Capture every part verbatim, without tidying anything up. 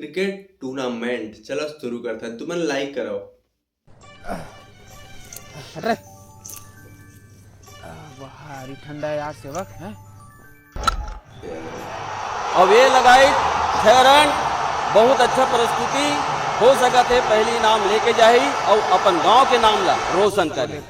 Cricket tournament. चलो शुरू करथन, तुमन लाइक करो। हट रे। आ, भारी ठंडा है यार सेवक, हैं? अब ये लगाई छह रन, बहुत अच्छा प्रस्तुति। हो सकत हे पहली इनाम लेके जाही और अपन गांव के नाम ला रोशन करे।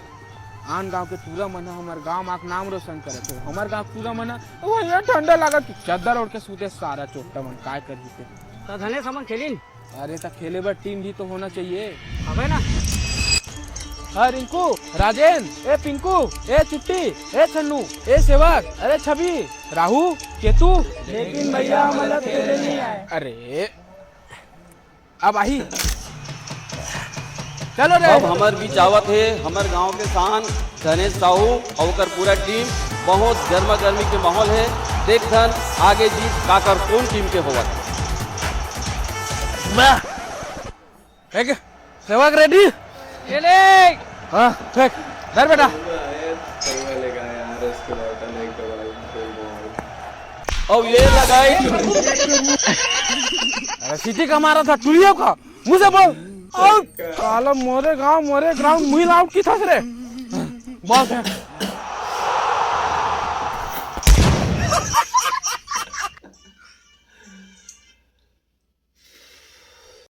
आन गांव के टूरा मन ह हमर गांव मा नाम रोशन करत हे। हमर गांव के टूरा मन ह, वो ये ठंडा लागत कि चद्दर ओढ़ के सूते सारा चोट्टा मन, काय करही ते। त धनेश हमन खेलिन। अरे त खेले बर टीम भी तो होना चाहिए। हवे ना। हाँ रिंकू, राजेन, ए पिंकू, ए चुट्टी, ए छन्नू, ए सेवक, अरे छवि, राहू, केतू। लेकिन भैया हमला खेले नहीं आए। अरे अब आही। चलो रे। अब हमर बीच आवत हे हमर गांव के शान धनेश साहू और ओकर पूरा टीम। बहुत गर्मा गर्मी के माहौल है। देखथन आगे जीत काकर कौन टीम के होवत। फेंक। सेवक रेडी? खेले। हाँ, फेंक। धर बेटा। और ये लगाई। अरे सीटी का मारा था, टुरिया का। मुझे बोल। आउट। साला मोरे गांव, मोरे ग्राउंड, मुहिल आउट की था रे। बॉल फेंक।